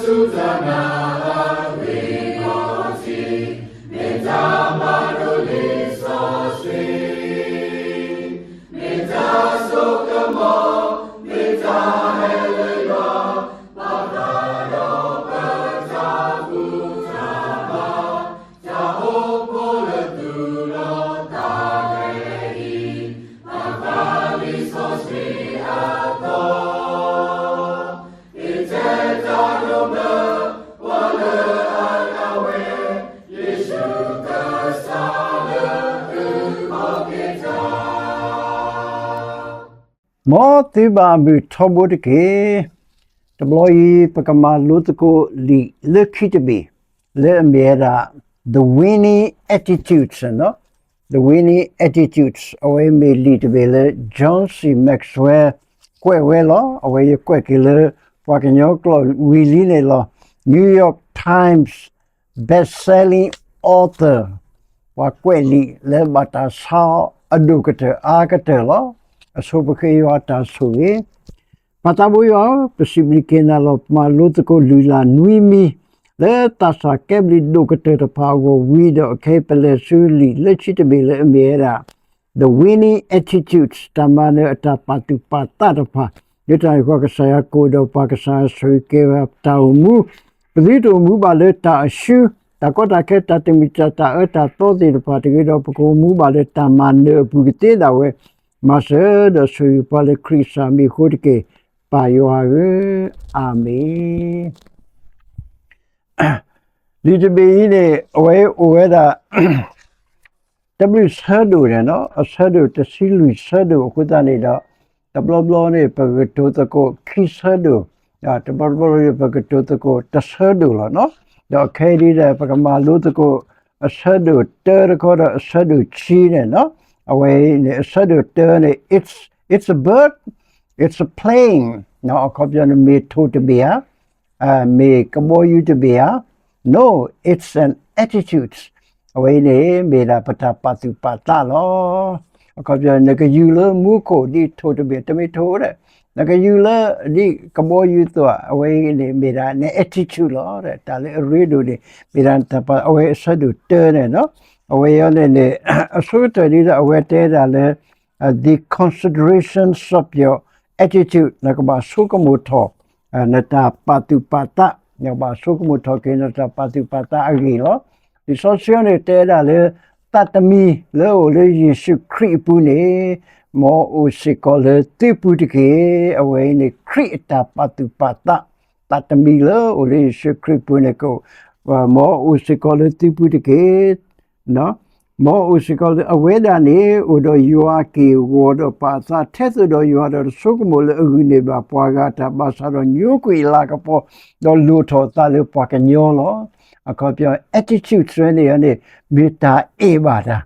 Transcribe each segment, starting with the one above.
တၢ်နာ်အဂ့ၢ်ဒီးထံ, မ့ၢ်တၢ်မၤလိလံာ်စီဆှံ, မ့ၢ်တၢ်စိကမီၤ, မ့ၢ်တၢ်ဟဲလၢယွၤ, ဘၣ်ဃးဒီးပတၢ်ဘူၣ်တၢ်ဘါ, တၢ်အိၣ်ဖှိၣ်လၢသူၣ်လီၤသးလၢအံၤ, ဘၣ်ဃးလံာ်စီဆှံအသီ မ်သုဘၣ်မုာ်ထီဘိတက့ၢ်. တဘျီအံၤ ပကမၤလိသကိးလံာ်လၢခံတဘ့ၣ် လၢအမ့ၢ်ဝဲဒၣ် The Winning Attitudes နီၤ. The Winning Attitudes အဝဲမ့ၢ်လံာ်တဘ့ၣ်လၢ John C Maxwell ကွဲးဝဲလီၤ. အဝဲယကွဲးက့ၤလၢ ပှၤကညီကျိာ်ဝံၤလံန့ၣ်လီၤ. New York Times best-selling author ပှၤကွဲးလံာ်လၢဘၣ်တၢ်ဆါအီၤအဒိၣ်ကတၢၢ်အါကတၢၢ်လီၤ. အဆိပဃ့ယွၤတၢ်ဆိၣ်ဂ့ၤ ပၢ်သးဘိယွၤဧၢ, ပစံးဘျုးက့ၤနၤလီၤ. ပမၤလိသကိးလုၢ်လၢ်နွံမံၤ လၢသးစၢ်ကဲဘျုးဒိၣ်ကတၢၢ်တဖၣ်အဂီၢ်ဝံၤဒီး ခဲအံၤပလဲၤဆူလံာ်လၢခံတဘ့ၣ်လၢအမ့ၢ်ဝဲဒၣ် The Winning Attitudes တၢ်မၤနၢၤအတၢ်ပာ်သူၣ်ပာ်သးတဖၣ်, လၢတၢ်န့ၣ်အဃိ ကစၢ်ယွၤကအိၣ်ဒီးပှၤကစၢ်ယွၤဆိၣ်ဂ့ၤက့ၤပတၢ်အိၣ်မူ, ပသုတအိၣ်မူဘၣ်လၢတၢ်အရှုံး, တၢ်ကီတၢ်ခဲ, တၢ်တမုာ်တၢ်သးအၢတၢ်သီသ့ၣ်တဖၣ်တဂ့ၤဒီး ပကအိၣ်မူဘၣ်လၢတၢ်မၤနၢၤအပူၤကသ့ဒၣ်ဝဲ, မၤစၢၤဒီးဆိၣ်ဂ့ၤပှၤလၢခရံာ်ကစၢ်မံၤအဃိတက့ၢ်, ပၢ်ယွၤဧၢ, အၤမ့ၣ်. လံာ်တဘ့ၣ်အံၤန့ၣ် အဝဲအိၣ်ဝဲဒၣ် တဘျုးဆၢဒိၣ်န့ၣ်နီၤ, အဆၢဒိၣ်တဆံလွံၢ်ဆၢဒိၣ်အဃိသတးန့ၣ်ဒီး တဘျီဘျီန့ၣ် ပကတိၤသကိးခံဆၢဒိၣ်, တဘျီဘျီန့ၣ် ပကတိၤသကိးတဆၢဒိၣ်လီၤနီၤ. ဒီးခဲအံၤဒ်ဒီး ပကမၤလိသကိး အဆၢဒိၣ်တၢတခီဒီးအဆၢဒိၣ်ခံန့ၣ်နီၤ. အဝဲန့ၣ် အဆၢဒိၣ်တၢန့ၣ် it's, it's a bird, it's a plane နီၤ, အခီပညီန့ၣ် မ့ၢ်ထိၣ်တဘ့ၣ်ဧါ, မ့ၢ်ကဘီယူၤတဘ့ၣ်ဧါ. No, it's an attitude. အဝဲအံၤန့ၣ် မ့ၢ်ဒၣ်ပတၢ်ပာ်သူၣ်ပာ်သးလီၤ. အခီပညီ နကယူၤလၢမူခိၣ်ဒ်ထိၣ်တဘ့ၣ် တမ့ၢ်ထိၣ်ဒီး, နကယူၤလၢဒ်ကဘီယူၤသိး အဝဲအံၤန့ၣ် မ့ၢ်ဒၣ်န attitude လီၤ. တၢ်လၢအရ့ဒိၣ်န့ၣ် မ့ၢ်ဒၣ်နတၢ်ပာ် အဝဲအဆၢဒိၣ်တၢန့ၣ်နီၤ. အဝဲအံၤန့ၣ်န့ၣ် အဆိကတၢၢ်ဒ်ဒီး အဝဲတဲဒၣ်လၢ the consideration of your attitude နကဘၣ်ဆိကမိၣ်ထီၣ် နတၢ်ပာ်သူၣ်ပာ်သး, နကဘၣ်ဆိကမိၣ်ထီၣ်က့ၤ နတၢ်ပာ်သူၣ်ပာ်သးအဂ့ၢ်လီၤ. လံာ်စီဆှံန့ၣ် တဲဒၣ်လၢ သးတမံၤလၢအအိၣ်လၢယ့ၣ်ၡူးခရံာ်အပူၤန့ၣ် မ်အအိၣ်စ့ၢ်ကီးလၢသုပူၤတက့ၢ်. အဝဲအံၤန့ၣ် ခရံာ်အတၢ်ပာ်သူၣ်ပာ်သး, သးတမံၤလၢအအိၣ်လၢယ့ၣ်ၡူးခရံာ်အပူၤန့ၣ် မ်အအိၣ်စ့ၢ်ကီးလၢသုပူၤတက့ၢ်. မ်အအိၣ်စ့ၢ်ကီးလၢ အဝဲဒၣ်န့ၣ် အိၣ်ဒီးယွၤက့ၢ်ဂီၤဒီးပၢ်အသး ထဲသိးဒီးယွၤဒီးတဆိကမိၣ်လၢအဂုာ်န့ၢ်ဘၣ်ပှၤဂၤတၢ်ဘၣ်ဆၣ်ဒီးညိကွံာ်အလၤကပီၤ ဒီးလိၣ်ထီၣ်အသးလၢပှၤကညီလီၤ. အခီပညီ attitude န့ၣ်န့ၣ် မ့ၢ်တၢ်အဲၣ်ဘၣ်တၢ်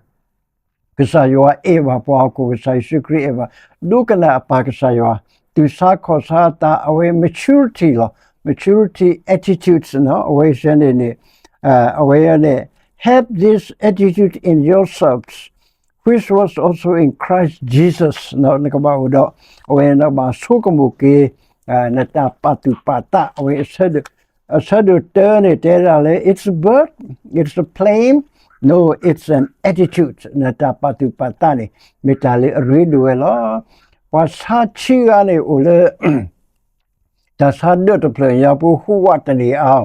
ကစၢ်ယွၤအဲၣ်ဘၣ်ပှၤဟီၣ်ခိၣ်, ကစၢ်ယ့ၣ်ၡူးခရံာ်အဲၣ်ဘၣ်, ဒိကနၣ်အပၢ်ကစၢ်ယွၤ, သူၣ်ဆါခီၣ်ဆါအသး, အဝဲ maturity လီၤ. Maturity attitudes နီၤ, အဝဲဆဲန့ၣ်န့ၣ်, အဝဲန့ၣ် have this attitude in yourselves, which was also in Christ Jesus နီၤ, နကဘၣ်အိၣ်ဒီး, အဝဲနကဘၣ်ဆိကမိၣ်က့ၤ နတၢ်ပာ်သူၣ်ပာ်သး, အဝဲ အဆၢဒိၣ်တၢန့ၣ် တဲဒၣ်လၢ it's a bird, it's a plane, no, it's an attitude. နတၢ်ပာ်သူၣ်ပာ်သးန့ၣ် မ့ၢ်တၢ်လၢအရ့ဒိၣ်ဝဲလီၤ. ပှၤဆါဆံးဂၤန့ၣ်အိၣ်လၢ တၢ်ဆါဒၢးတဖျၢၣ်ညါပူၤ ဟူးဝးတန့ၢ်အါ,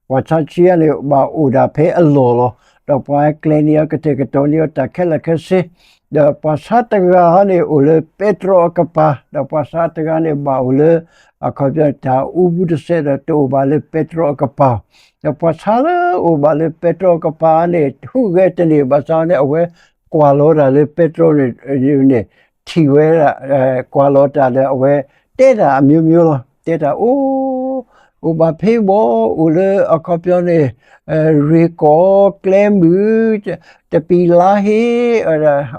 ပှၤဆါဆံးဂၤန့ၣ် ဘၣ်အိၣ်ဒၣ်ဖဲအလီၢ်လီၤ. ဒီးပှၤကျဲၤန့ၢ်အီၤ ကတဲာ်ကတီၤန့ၢ်အီၤတၢ်ခဲလၢာ်ခဲဆ့, ဒီးပှၤဆါတဂၤန့ၣ် အိၣ်လၢပဲတြီအကပၤ, ဒီးပှၤဆါတဂၤန့ၣ် ဘၣ်အိၣ်လၢ အခီပညီ တၢ်အူဘူတစဲးဒီး တအိၣ်ဘၣ်လၢပဲတြီအကပၤ, ဒီးပှၤဆါလၢအိၣ်ဘၣ်လၢပဲတြီအကပၤန့ၣ် ဟူးဂဲၤတန့ၢ်ဘၣ်ဆၣ်န့ၣ် အဝဲကွၢ်လီၤတၢ်လၢပဲတြီန့ၣ် ထံၣ်ဝဲဒၣ်, ကွၢ်လီၤတၢ်ဒီး အဝဲတဲတၢ်အမျိုးမျိုးလီၤ. တဲတၢ်အိၣ်, အိၣ်ဘၣ်ဖဲဘီ, အိၣ်လၢအခီပညီန့ၣ် ရ့ၣ်ကီၢ်ကျဲမုၢ်, တပံၤလါဟ့,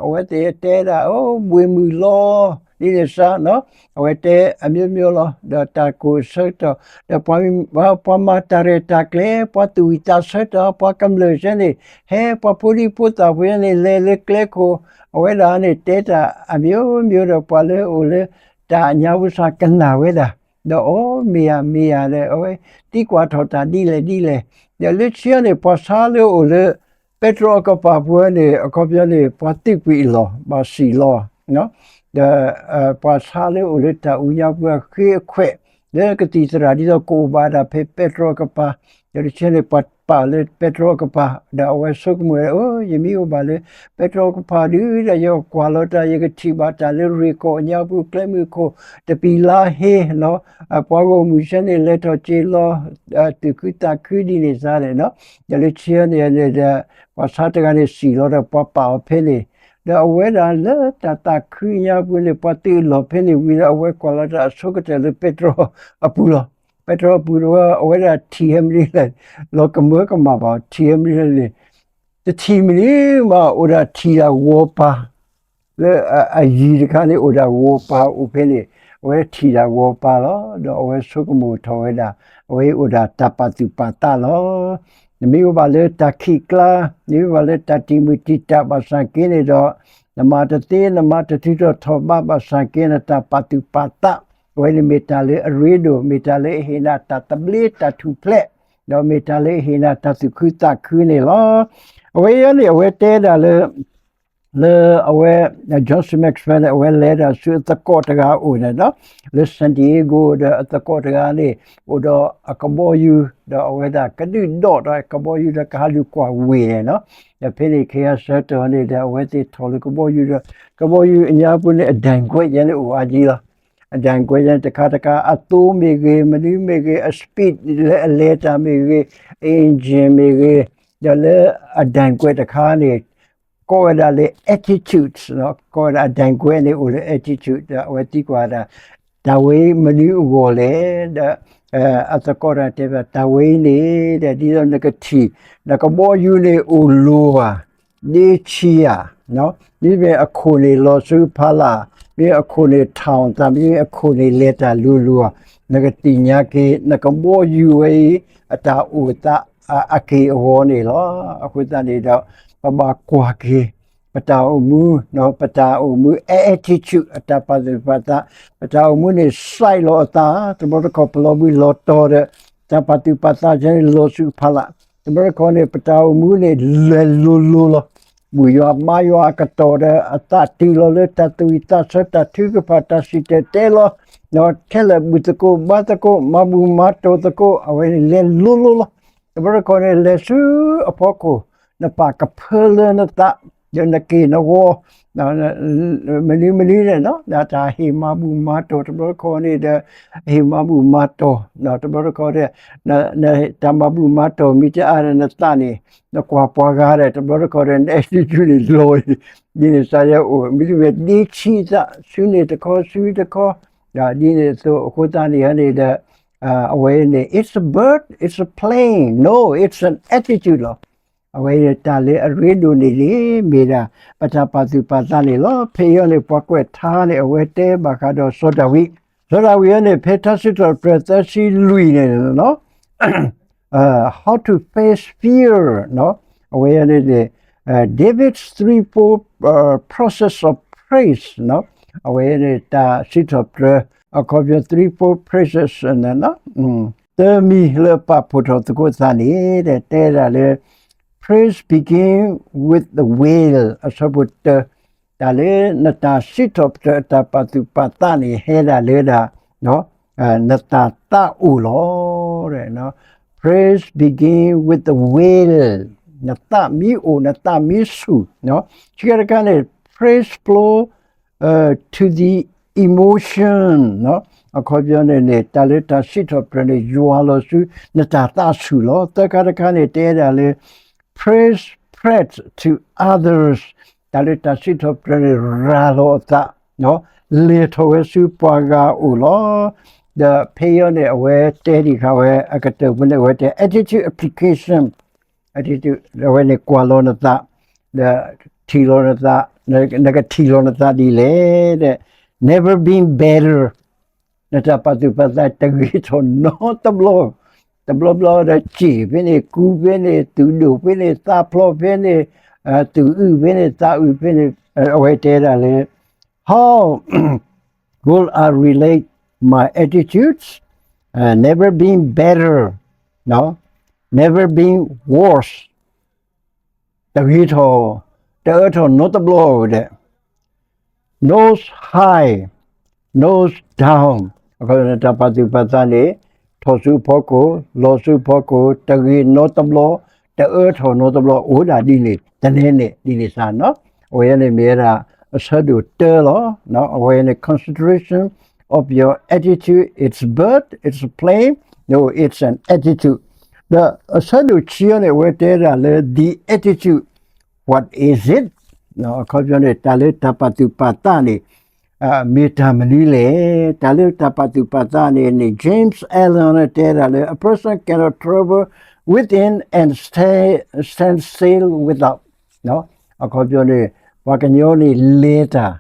အဝဲသ့ၣ်တဲဒၣ် အိၣ်ဘှ့ၣ်မုၢ်လီၤ, ဒ်န့ၣ်စ့ၢ်နီၤ, အဝဲတဲအမျိုးမျိုးလီၤ. ဒီးတၢ်ကိၢ်ဆၢကတီၢ်, ဒီးပှၤမၤတၢ်ရဲၣ်တၢ်ကျဲၤ, ပှၤသူၣ်ဝံၣ်သးဆၢကတီၢ်, ပှၤကမျၢၢ်ဆဲန့ၣ်, ဟဲပှၤဖိဒံဖိသၣ်ဖိန့ၣ် လဲၤလၢကျဲခိၣ်, အဝဲဒၣ်န့ၣ် တဲတၢ်အမျိုးမျိုးဒီး ပှၤလၢအိၣ်လၢတၢ်ညါပူၤစ့ၢ်ကနာ်ဝဲဒၣ် ဒီးအီ မ့ၢ်ယၤ မ့ၢ်ယၤဒီး အဝဲသံကွၢ်ထီၣ်တၢ်ဒ်လဲၣ်ဒ်လဲၣ်, ဒီးလၢခံန့ၣ် ပှၤဆါလၢအိၣ်လၢ ပဲတြီအကပၤပူၤန့ၣ် အခီပညီန့ၣ် ပှၤသ့ကွံာ်အလီၢ် ဘၣ်စံၣ်လီၤ, ဒီး ပှၤဆါလၢအိၣ်လၢတၢ်အူညါပူၤအဃ့အခွဲး လၢကသံၣ်သရၣ်ဒ်သိးကအိၣ်ဘၣ်ဒၣ်ဖဲပဲတြီအကပၤ, ဒီးတဆဲန့ၣ် ပှၤပာ်လၢပဲတြီအကပၤ, ဒီးအဝဲဆိကမိၣ်ဝဲ အိ ယမ့ၢ်အိၣ်ဘၣ်လၢ ပဲတြီအကပၤဒုးဒီး ယကကွၢ်လီၤတၢ် ယကထံၣ်ဘၣ်တၢ်လၢရ့ၣ်ကီၢ်အညါပူၤ ကျဲမုၢ်ခိၣ် တပံၤလါဟ့ ပှၤဂီၢ်မုၢ်ဆဲန့ၣ် လဲၤထီၣ်က့ၤလီၤ သူၣ်ခုသးခုဒ်န့ၣ်သါန့ၣ်, ဒီးလၢခံန့ၣ်န့ၣ်ဒီး ပှၤဆါတဂၤန့ၣ်စံၣ်လီၤဒီး ပှၤပာ်အီၤဖဲန့ၣ်, ဒီးအဝဲဒၣ်လၢတၢ်သးခုညါပူၤန့ၣ် ပှၤသ့အလီၢ်ဖဲန့ၣ်ဝံၤဒီး အဝဲကွၢ်လီၤတၢ်အဆိကတၢၢ်လၢပဲတြီအပူၤလီၤ. ပဲတြီအပူၤဒီး အဝဲဒၣ်ထံၣ်ဟဲမနုၤလဲၣ်, လီၤကမၢကမၣ်ဘၣ် ထံၣ်ဟဲမနုၤလဲၣ်န့ၣ်, တထံၣ်မနုၤမး အိၣ်ဒၣ်ထံၣ်ဒၣ်ဂီၤပၤ လၢအယံၤတခါန့ၣ် အိၣ်ဒၣ်ဂီၤပၤအိၣ်ဖဲန့ၣ်, အဝဲထံၣ်ဒၣ်ဂီၤပၤလီၤ. ဒီးအဝဲဆိကမိၣ်ထီၣ်ဝဲဒၣ် အဝဲအိၣ်ဒၣ်တၢ်ပာ်သူၣ်ပာ်သးလီၤ. နမ့ၢ်အိၣ်ဘၣ်လၢတၢ်ခံးကျါ, နမ့ၢ်ဘၣ်လၢတၢ်တံာ်မုၢ်တံာ်တာ်ဘၣ်ဆၣ်က့န့ၣ်ဒီး, နမၤတသ့ နမၤတတုၤထီၣ်ထီၣ်ဘးဘၣ်ဆၣ်က့ နတၢ်ပာ်သူၣ်ပာ်သး, အဝဲန့ၣ်မ့ၢ်တၢ်လၢအရ့ဒိၣ်, မ့ၢ်တၢ်လၢအဟ့ၣ်နၤတၢ်သဘျ့တၢ်ထူၣ်ဖျဲး, ဒီးမ့ၢ်တၢ်လၢအဟ့ၣ်နၤတၢ်သူၣ်ခုသးခုန့ၣ်လီၤ. အဝဲအံၤန့ၣ် အဝဲတဲဒၣ်လၢ လၢအဝဲ Joseph Maxwell န့ၣ် အဝဲလဲၤဒၣ်ဆူအသကိးတဂၤအအိၣ်န့ၣ်ဒီး လၢ San Diego ဒီးအသကိးတဂၤန့ၣ် အိၣ်ဒီးအကဘီယူၤ ဒီးအဝဲဒၣ်ကဒုၣ်ဒိးဒီးကဘီယူၤဒီးကဟးလူၤကွၢ်ဝ့ၢ်န့ၣ်နီၤ, ဒီးဖဲန့ၣ် ခ့ယါဆၢကတီၢ်န့ၣ်ဒီး အဝဲသ့ၣ်ထီၣ်လၢကဘီယူၤဒီး ကဘီယူၤအညါပူၤန့ၣ် အဒၣ်ကွဲးယဲန့ၣ်အိၣ်အါကံလီၤ. အဒၣ်ကွဲးယဲန့ၣ် တခါတခါ အသိမ့ၢ်ဂ့ၤ မနုၤမ့ၢ်ဂ့ၤ အ speed လၢအလဲၤတၢ်မ့ၢ်ဂ့ၤ engine မ့ၢ်ဂ့ၤ, ဒီးလၢအဒၣ်ကွဲးတခါန့ၣ် ကိးဝဲဒၣ်လၢ attitude နီၤ, ကိးဝဲဒၣ်အဒၣ်ကွဲးန့ၣ်အိၣ်လၢ attitude ဒီးအဝဲသံကွၢ်ဒၣ် တၢ်ဝဲအံၤမနုၤအဂီၢ်လဲၣ်, ဒီး အသကိးတဂၤတဲဘၣ် တၢ်ဝဲအံၤန့ၣ် ဒီးဒ်သိးနကထံၣ် နကဘီယူၤန့ၣ်အိၣ်လိၤဧါ, ဒ့ဆံးဧါ, မ့မ့ၢ်အခိၣ်န့ၣ်လီၤဆူဖီလာ်, မ့မ့ၢ်အခိၣ်န့ၣ်ထီၣ်သး, မ့မ့ၢ်အခိၣ်န့ၣ်လဲၤတၢ်လိၤလိၤဧါ, နကသ့ၣ်ညါက့ၤ နကဘီယူၤဝဲအံၤ အတၢ်အိၣ်သး အက့ၢ်အဂီၤန့ၣ်လီၤ. အဃိသတးန့ၣ်ဒီး ပဘၣ်ကွၢ်က့ၤ ပတၢ်အိၣ်မူ, ပတၢ်အိၣ်မူ attitude အတၢ်ပာ်သူၣ်ပာ်သး, ပတၢ်အိၣ်မူန့ၣ် စဲးလီၤအသး, တဘျီတခီၣ်ပလီၤဘှံးလီၤတီၤဒီး တၢ်ပာ်သူၣ်ပာ်သးန့ၣ်လီၤဆူဖီလာ်, တဘျီတခီၣ်န့ၣ် ပတၢ်အိၣ်မူန့ၣ် လဲၤလိၤလိၤလီၤ. ဘူၣ်ယွၤဘါယွၤအကတီၢ်ဒီး အသးတုၤလီၤလၢတၢ်သူၣ်ဝံၣ်သးဆၢ တၢ်ထုကဖၣ် တၢ်စံၣ်တဲၤတဲလီၤ, ဒီးထဲလဲၣ်ဘူၣ်သကိးဘါသကိး မၤဘူၣ်မၤတီၤသကိး အဝဲန့ၣ်လဲၤလိၤလိၤလီၤ. တဘျီတခီၣ်န့ၣ် လဲၤဆူအဖီခိၣ် နပာ်ကဖၢလၢနသး ဒီးနက့ၢ်နဂီၤ မနုၤမနုၤန့ၣ်နီၤ, တၢ်ဟ့ၣ်မၤဘူၣ်မၤတီၤ တဘျီတခီၣ်န့ၣ်ဒီး ဟ့ၣ်မၤဘူၣ်မၤတီၤ တဘျီတခီၣ်ဒီး တၢ်မၤဘူၣ်မၤတီၤမ့ၢ်တအါဒီးနသးန့ၣ် နကွၢ်ပှၤဂၤဒီး တဘျီတခီၣ်ဒီး န attitude န့ၣ်လီၤ, ဒ်န့ၣ်စါယဲအိၣ် မ့တမ့ၢ်ဒ့ဆံးသး စုန့ၣ်တခီ စုတခီ, ဒ်န့ၣ်အသိး အဃိသတးန့ၣ်န့ၣ်ဒီး အဝဲန့ၣ် it's a bird, it's a plane, no, it's an attitude လီၤ. အဝဲတၢ်လၢအရ့ဒိၣ်န့ၣ်န့ၣ် မ့ၢ်ဒၣ် ပတၢ်ပာ်သူၣ်ပာ်သးန့ၣ်လီၤ. ဖဲအံၤန့ၣ် ပှၤကွဲးထါန့ၣ် အဝဲတဲဘၣ်ဃးဒီးစီၤဒၤဝံး, စီၤဒၤဝံးအံၤန့ၣ် ဖဲထါစံးထီၣ်ပတြၢၤသၢဆံလွံၢ်န့ၣ် How to face fear အဝဲန့ၣ် David's threefold process of praise အဝဲန့ၣ် တၢ်စံးထီၣ်ပတြၢၤ အခီပညီ threefold praises န့ၣ် သၢမံၤလၢပာ်ဖှိၣ်ထီၣ်သကိးသးန့ၣ် တဲဒၣ်လၢ praise begin with the will အဆၢဖိတၢ တၢ်လၢနတၢ်စံးထီၣ်ပတြၢၤအတၢ်ပာ်သူၣ်ပာ်သးန့ၣ် ဟဲဒၣ်လၢဒၣ် နတၢ်သးအိၣ်လီၤ. Praise begin with the will နသးမ့ၢ်အိၣ် နသးမ့ၢ်ဆူၣ် ဆံးတခါန့ၣ် praise flow to the emotion အခီပညီန့ၣ်န့ၣ် တၢ်လၢတၢ်စံးထီၣ်ပတြၢၤန့ၣ် ယွၤလီၤဆူ နတၢ်သးဆူၣ်လီၤ. သၢခါတခါန့ၣ် တဲဒၣ်လၢ praise spread to others တၢ်လၢတၢ်စံးထီၣ်ပတြၢၤန့ၣ် ရၤလီၤအသး လဲၤထီၣ်ဝဲဆူပှၤဂၤအအိၣ်လီၤ. ဒီးဖဲအံၤန့ၣ် အဝဲတဲဒံးဃာ်ဝဲအကတၢၢ်ပူၤန့ၣ် အဝဲတဲ attitude application attitude အဝဲန့ၣ်ကွၢ်လီၤနသး ဒီးထံၣ်လီၤနသး နကထံၣ်လီၤနသးဒ်လဲၣ် never been better နတၢ်ပာ်သူၣ်ပာ်သးတဂ့ၤထီၣ်နီတဘျီ, တဘျီဘျီဒီးစ့ၣ်ဖဲန့ၣ် ကူဖဲန့ၣ် သူၣ်ဒိၣ်ဖဲန့ၣ် သးဖျိးဖဲန့ၣ် သူၣ်အုၣ်ဖဲန့ၣ် သးအုၣ်ဖဲန့ၣ် အဝဲတဲဒၣ်လၢ how will I relate my attitudes, uh, never been better, no, never been worse. တဂ့ၤထီၣ်, တအၢထီၣ်နီတဘျီဒီး nose high, nose down. အခီပညီ တၢ်ပာ်သူၣ်ပာ်သးန့ၣ် ထီၣ်ဆူအဖီခိၣ်, လီၤဆူအဖီခိၣ်, တဂ့ၤနီတဘျီ, တအၢထီၣ်နီတဘျီ, အိၣ်ဒၣ်ဒ်န့ၣ် တနဲန့ၣ် ဒ်န့ၣ်စ့ၢ်နီၤ. အဝဲန့ၣ်မ့ၢ်ဝဲဒၣ် အဆၢဒိၣ်တၢလီၤ. အဝဲန့ၣ် consideration of your attitude, it's bird, it's a plane, no, it's an attitude. ဒီးအဆၢဒိၣ်ခံအံၤန့ၣ် အဝဲတဲဒၣ်လၢ the attitude, what is it? အခီပညီန့ၣ် တၢ်လၢတၢ်ပာ်သူၣ်ပာ်သးန့ၣ် မ့ၢ်တၢ်မနုၤလဲၣ်. တၢ်လၢတၢ်ပာ်သူၣ်ပာ်သးန့ၣ်န့ၣ် James Allen န့ၣ် တဲဒၣ်လၢ a person cannot travel within and stand, stand still without. အခီပညီန့ၣ် ပှၤကညီန့ၣ်လဲၤတၢ်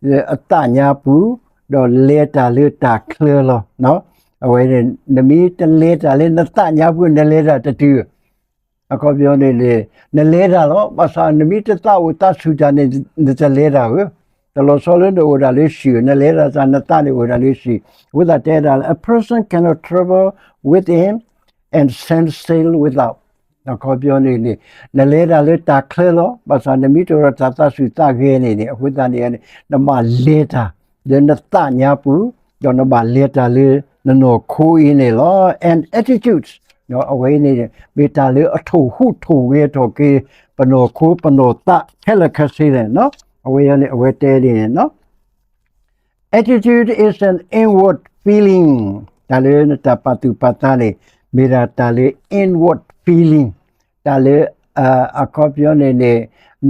လၢအသးညါပူၤ, ဒီးလဲၤတၢ်လၢတၢ်ချၢလီၤ. အဝဲန့ၣ် နမ့ၢ်တလဲၤတၢ်လၢနသးညါပူၤ နလဲၤတၢ်တတုၤ အခီပညီန့ၣ်န့ၣ် နလဲၤတၢ်လီၤ. ဘၣ်ဆၣ် နမ့ၢ်တသးအိၣ်သးဆူၣ်တၢ်န့ၣ် နတလဲၤတၢ်ဧၢ, တလီၤဆီလၢနအိၣ်ဒၣ်လၢဆံၣ်, နလဲၤတၢ်သး နသးန့ၣ်အိၣ်ဒၣ်လၢဆံၣ်. အဃိသတးတဲဒၣ်လၢ a person cannot travel within and stand still without. အခီပညီန့ၣ်န့ၣ် နလဲၤတၢ်လၢတၢ်ချၢလီၤ. ဘၣ်ဆၣ်နမ့ၢ်တအိၣ်ဒီးတၢ်သးဆူၣ်သးဂဲၤန့ၣ်န့ၣ် အဃိသတးန့ၣ်န့ၣ် နဘၣ်လဲၤတၢ်လၢနသးညါပူၤ, ဒီးနဘၣ်လဲၤတၢ်လၢနနီၢ်ခိအံၤန့ၣ်လီၤ. And attitudes, အဝဲအံၤန့ၣ် မ့ၢ်တၢ်လၢအထိၣ်ဟူးထိၣ်ဂဲၤထီၣ်က့ၤ ပနီၢ်ခိပနီၢ်သး ခဲလၢာ်ခဲဆ့န့ၣ်. အဝဲအံၤန့ၣ် အဝဲတဲဒ်န့ၣ် Attitude is an inward feeling. တၢ်လၢနတၢ်ပာ်သူၣ်ပာ်သးန့ၣ် မ့ၢ်ဒၣ်တၢ်လၢ inward feeling, တၢ်လၢ အခီပညီန့ၣ်န့ၣ်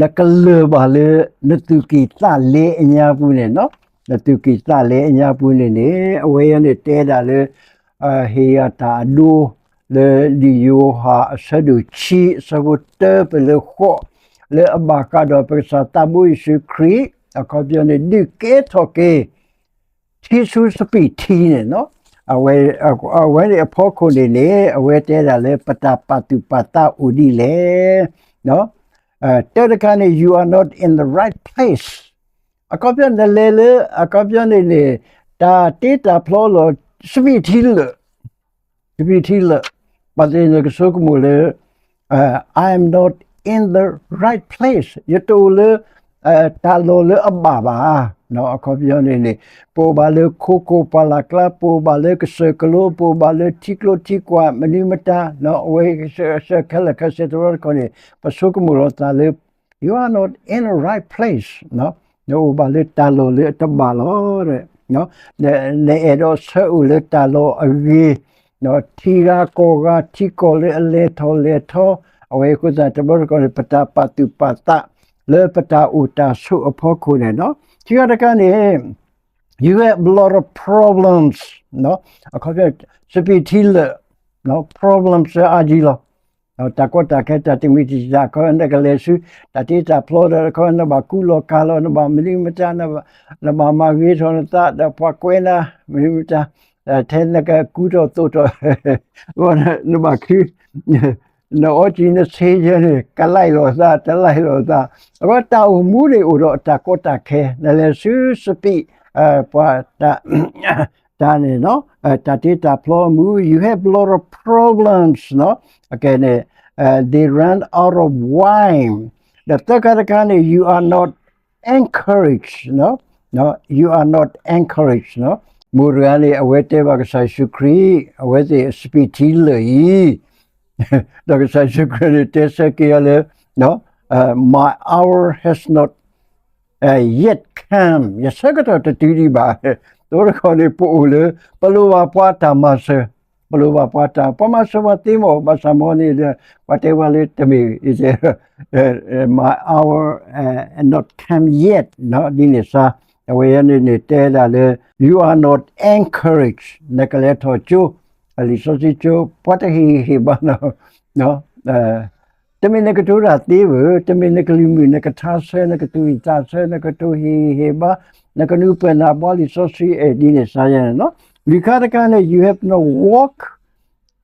နကလၢၢ်ဘၣ်လၢ နသူၣ်ကံၢ်သးလဲအညါပူၤန့ၣ်, နသူၣ်ကံၢ်သးလဲအညါပူၤန့ၣ်န့ၣ် အဝဲအံၤန့ၣ်တဲဒၣ်လၢ ဟ့ၣ်ယၤတၢ်အဒိ လၢလံာ်ယိၤဟၣ်အဆၢဒိၣ်ခံ အဆၢဖိတၢပလၢဃိး လၢအဘၣ်ဃးဒီးပကစၢ်သးဘိယ့ၣ်ၡူးခရံာ် အခီပညီန့ၣ် ဒုးကဲထီၣ်က့ၤ ထံဆူစပံးထံန့ၣ်, အဝဲန့ၣ်အဖီခိၣ်န့ၣ်န့ၣ် အဝဲတဲဒၣ်လၢ ပတၢ်ပာ်သူၣ်ပာ်သးအိၣ်ဒ်လဲၣ်. တၢတခါန့ၣ် you are not in the right place. အခီပညီနလဲၤလၢ အခီပညီန့ၣ်န့ၣ် တၢ်တ့တၢ်ဖျီလီၤ စပံးထံလၢာ်, စပံးထံလၢာ်, ဘၣ်သ့ၣ်နကဆိကမိၣ်လၢ I am not in the right place. ယတအိၣ်လၢ တၢ်လီၢ်လၢအဘၣ်ဘၣ်. အခီပညီန့ၣ်န့ၣ် ပအိၣ်ဘၣ်လၢခိခိၣ်ပှၢ်လၢ်ကျါ, ပအိၣ်ဘၣ်လၢကစၢၢ်ကလိ, ပအိၣ်ဘၣ်လၢထံကျိထံကွၢ် မနုၤမတၤ, အဝဲခဲလၢာ်ခဲဆ့တဘျီတခီၣ်န့ၣ် ပဆိကမိၣ်လီၤသးလၢ you are not in the right place. နအိၣ်ဘၣ်လၢတၢ်လီၢ်လၢအတဘၣ်လီၤ. နအဲၣ်ဒိးဆၢအိၣ်လၢတၢ်လီၢ်အဂ့ၤ, ထံဂၤကီၢ်ဂၤ ထံကီၢ်လၢအလဲၤထီၣ်လဲၤထီ, အဝဲအဃိသတးတဘျီတခီၣ်န့ၣ် ပတၢ်ပာ်သူၣ်ပာ်သး လၢပတၢ်အိၣ်တၢ်ဆိးအဖီခိၣ်န့ၣ်, ခံခါတခါန့ၣ် you have a lot of problems. အခီပညီ စပံးထံလၢာ် problems အါယံၤလီၤ. တၢ်ကီတၢ်ခဲ တၢ်တမံၤတံၢ်တၢ်ခီ နကလဲၤဆူ တၢ်တ့တၢ်ဖျီဒီး တခီ နဘၣ်ကူလီၤကၤလီၤ နဘၣ်မနုၤမတၤ နဘၣ်မၤဂ့ၤထီၣ်နသး ဒီးပှၤကွဲနၤ မနုၤမတၤ ထဲနကကူထီၣ်သိးထီၣ် နဘၣ်ခု နအီကံနဆ့ယဲန့ၣ် ကလဲၣ်လိာ်သး တလဲၣ်လိာ်သး အဝဲတၢ်အိၣ်မူန့ၣ်အိၣ်ဒီးတၢ်ကီတၢ်ခဲ နလဲၤဆူစပံး ပှၤ တၢ်န့ၣ် တၢ်တ့တၢ်ဖျီအမူ you have a lot of problems အကဲန့ၣ် they run out of wine. ဒီးသၢခါတခါန့ၣ် you are not encouraged, you are not encouraged. မိၢ်တဂၤန့ၣ် အဝဲတဲဘၣ်ကစၢ်ယ့ၣ်ၡူးခရံာ် အဝဲသ့ၣ်စပံးထံလၢာ်အံၤ ဒီးကစၢ်ယ့ၣ်ၡူးခရံာ်န့ၣ် တဲဆၢက့ၤအီၤလၢ my hour has not yet come. ယဆၢကတီၢ်တတုၤဒံးဘၣ်. တဘျီတခီၣ်န့ၣ် ပအိၣ်လၢ ပလိၣ်ဘၣ်ပှၤတၢ်မၤစၢၤ, ပလိၣ်ဘၣ်ပှၤတၢ်, ပှၤမၤစၢၤပှၤသ့မ့ၢ် ဘၣ်ဆၣ်မ်န့ၣ်ဒီး ပှၤတဲဝဲလၢတမ့ၢ် my hour not come yet ဒ်န့ၣ်စါ အဝဲန့ၣ်န့ၣ်တဲဒၣ်လၢ you are not encouraged နကလဲၤထီၣ်ကၠိ လံာ်စီဆှံကၠိ ပှၤတဟ့ၣ်ဟ့ၣ်ဘၣ်နီၤ တမ့ၢ်နကတိၤတၢ်သ့ဘၣ်, တမ့ၢ်နကလုၢ်မုာ် နကထါဆၢ နကသူၣ်ဟံၣ်သးဆၢ နကတိၤဟ့ၣ်ဟ့ၣ်ဘၣ် နကနုာ်ပၢၢ်နၢ်ဘှါလံာ်စီဆှံအဲၣ်ဒ်န့ၣ်စါယဲန့ၣ်လီၤ. လွံၢ်ခါတခါန့ၣ် you have not walked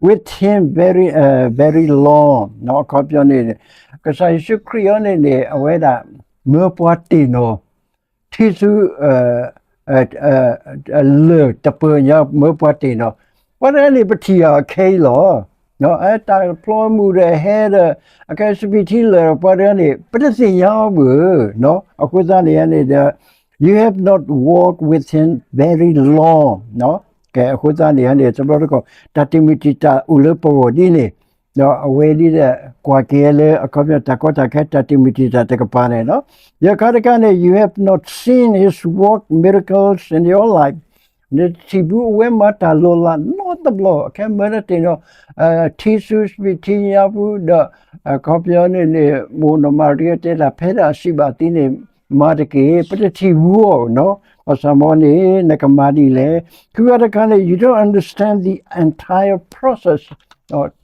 with him very, uh, very long အခီပညီန့ၣ် ကစၢ်ယ့ၣ်ၡူးခရံာ်အံၤန့ၣ်န့ၣ် အဝဲဒၣ် မၢပှၤတ့ၢ်နီၤ ထံဆူ လၢၢ်တပၢၤညါမၢပှၤတ့ၢ်နီၤ, ပှၤတဂၤန့ၣ် ပထံၣ်အီၤခဲအံၤလီၤ. တၢ်ဖျီမုၢ်ဒီးဟဲဒီး အကဲစပံးထံလၢာ်ဒီးပှၤတဂၤန့ၣ် ပတသ့ၣ်ညါအီၤဘၣ်. အဃိသတးန့ၣ်န့ၣ်ဒီး you have not walked with him very long. ကဲ အဃိသတးန့ၣ်န့ၣ် တဘျီတခီၣ် တၢ်တမုာ်တံာ်တာ်အိၣ်လၢပဂီၢ်ဒ်န့ၣ်, ဒီးအဝဲဒ်ဒီး ကွၢ်က့ၤလၢအခီပညီ တၢ်ကီတၢ်ခဲ တၢ်တမုာ်တံာ်တာ်တကပၤန့ၣ်လီၤ. ယခါတခါန့ၣ် you have not seen his work, miracles in your life. နတထံၣ်ဘူးအဝဲမၤတၢ်လီၤလးနီတဘျီ ခဲမၢနတ့ၢ်နီၤ, ထံဆူစပံးထံညါပူၤဒီး အခီပညီန့ၣ်န့ၣ် မိၢ်နီၢ်မၤရံအတဲတၢ် ဖဲဒၣ်အစံးဘၣ်သ့န့ၣ် မၤတက့ၢ် ပတထံၣ်ဘူးအီၤနီၤ. ဘၣ်ဆၣ်မ်န့ၣ် နကမၤဒ်လဲၣ်. ခံခါတခါန့ၣ် you don't understand the entire process,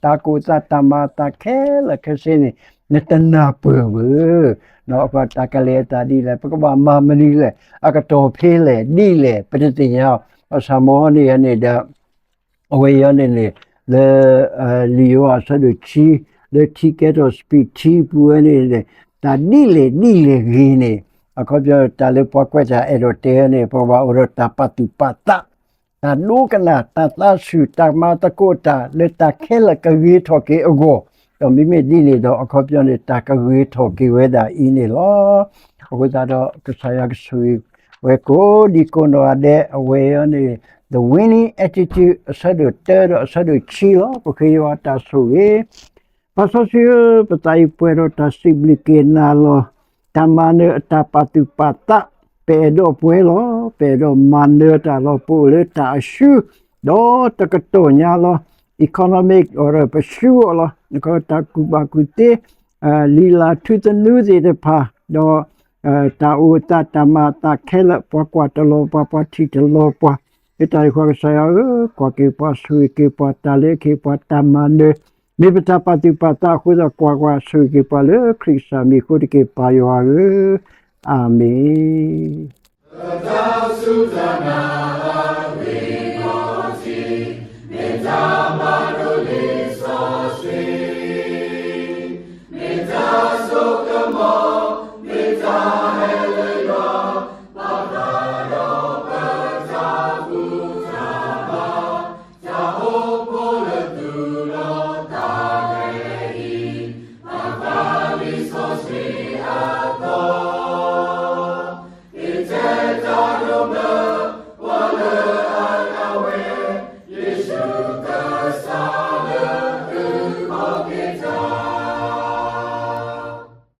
တၢ်ကီတၢ်ခဲ တၢ်မၤအသးခဲလၢာ်ခဲဆ့န့ၣ် နတနၢ်ပၢၢ်ဘၣ်. အဃိတၢ်ကလဲၤအသးဒ်လဲၣ်, ပကဘၣ်မၤမနုၤလဲၣ်, အကတီၢ်ဖဲလဲၣ် ဒ်လဲၣ် ပတသ့ၣ်ညါ. ဘၣ်ဆၣ်မ်န့ၣ်န့ၣ်ဒီး အဝဲအံၤန့ၣ်န့ၣ် လၢ လံာ်ယိၤဟၣ်အဆၢဒိၣ်ခံ လၢထံကဲထီၣ်စပံးထံပူၤဝဲန့ၣ်န့ၣ် တၢ်ဒ်လဲၣ်ဒ်လဲၣ်ဂ့ၤန့ၣ် အခီပညီတၢ်လၢပှၤကွဲးတၢ်အဲၣ်ဒိးတဲန့ၣ် ပကဘၣ်အိၣ်ဒီးတၢ်ပာ်သူၣ်ပာ်သး, တၢ်ဒိကနၣ် တၢ်သးဆူၣ် တၢ်မၤသကိးတၢ်လၢတၢ်ခဲလၢာ်ကဂ့ၤထီၣ်က့ၤအဂီၢ်, ဒီးမ့မ့ၢ်ဒ်န့ၣ်ဒီး အခီပညီန့ၣ် တၢ်ကဂ့ၤထီၣ်က့ၤဝဲဒၣ်အံၤန့ၣ်လီၤ. အဃိသတးဒီး ကစၢ်ယွၤကဆိၣ်ဂ့ၤဝဲကိးဒံကိးနီၢ်ဂၤဒဲး အဝဲအံၤန့ၣ် The Winning Attitude အဆၢဒိၣ်တၢဒီးအဆၢဒိၣ်ခံလီၤ. ပဃ့ယွၤအတၢ်ဆိၣ်ဂ့ၤ ပၢ်စီဆှံဧၢ, ပသးအံၤပှဲၤဒီးတၢ်စံးဘျုးက့ၤနၤလီၤ. တၢ်မၤနၢၤအတၢ်ပာ်သူၣ်ပာ်သး ပအဲၣ်ဒိးပှဲၤလီၤ. ပအဲၣ်ဒိးမၤနၢၤတၢ်လီၤ. ပအိၣ်လၢတၢ်အဆူ ဒီးတကတီၢ်ညါလီၤ. Economic အီၤဒီးပဆူအီၤလီၤ. နခီတၢ်ကူၣ်ဘၣ်ကူၣ်သ့ လံာ်လၢ်ထူသနူသ့ၣ်တဖၣ် ဒီး တၢ်အိၣ်သးတၢ်မၤအသးခဲလၢာ် ပှၤကွၢ်တလီၤပှၤ ပှၤထံၣ်တလီၤပှၤ, လၢတၢ်အံၤဃီကစၢ်ယွၤဧၢ, ကွၢ်က့ၤပှၤ ဆိၣ်ဂ့ၤက့ၤပှၤ တၢ်လၢအဟ့ၣ်ပှၤတၢ်မၤနၢၤ မ့ၢ်ပတၢ်ပာ်သူၣ်ပာ်သးအဃိသတး ကွၢ်ကွၢ် ဆိၣ်ဂ့ၤက့ၤပှၤလၢခရံာ်ကစၢ်မံၤအဃိတက့ၢ် ပၢ်ယွၤဧၢ, အၤမ့ၣ်.